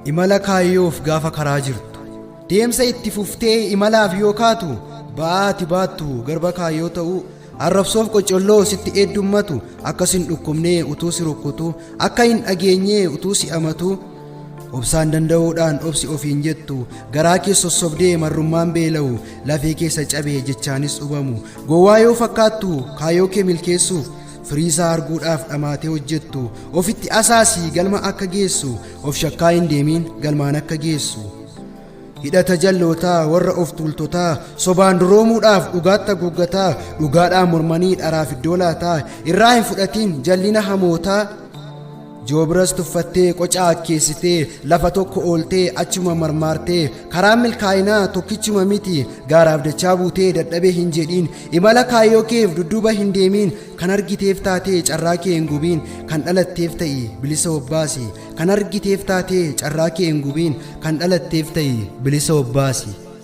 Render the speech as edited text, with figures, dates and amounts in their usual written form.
Imala kaayyoof gaafa karaa jirtu, deemsa itti fuftee imalaaf yoo kaatu, ba'aa ati baattu garba kaayyoo ta'uu, arrabsoof qocolloo sitti heddumatu, akka sin dhukkubnee utuu si rukkutu, akka hin dhageenyee utuu si amatu, obsaan danda'uudhaan obsi ofiin jettu, garaa kee sossobdee marrummaan beela'u, lafee keessa cabee jechaanis hubamu, gowwaa yoo fakkaattu kaayyoo kee milkeessuuf, firiisaa arguudhaaf dhamaatee hojjettu, ofitti asaasii galma akka geessu, of shakkaa hin deemiin galmaan akka geessu. Hidhata jallootaa warra of tuultotaa sobaan duroomuudhaaf dhugaatti haguuggataa, dhugaadhaan mormanii dharaaf iddoo laataa, irraa hin fudhatiin jallina hamootaa. Joobiras tuffattee qocaa akkeessitee lafa tokko ooltee achuma marmaartee, karaan milkaa'inaa tokkichuma miti, gaaraaf dachaa buutee dadhabee hin jedhiin, imala kaayyoo keef dudduuba hin deemiin, kan argiteef taatee carraa kee hin gubiin, kan dhalatteef ta'i bilisa obbaasi, kan argiteef taatee carraa kee hin gubiin, kan dhalatteef ta'i bilisa obbaasi.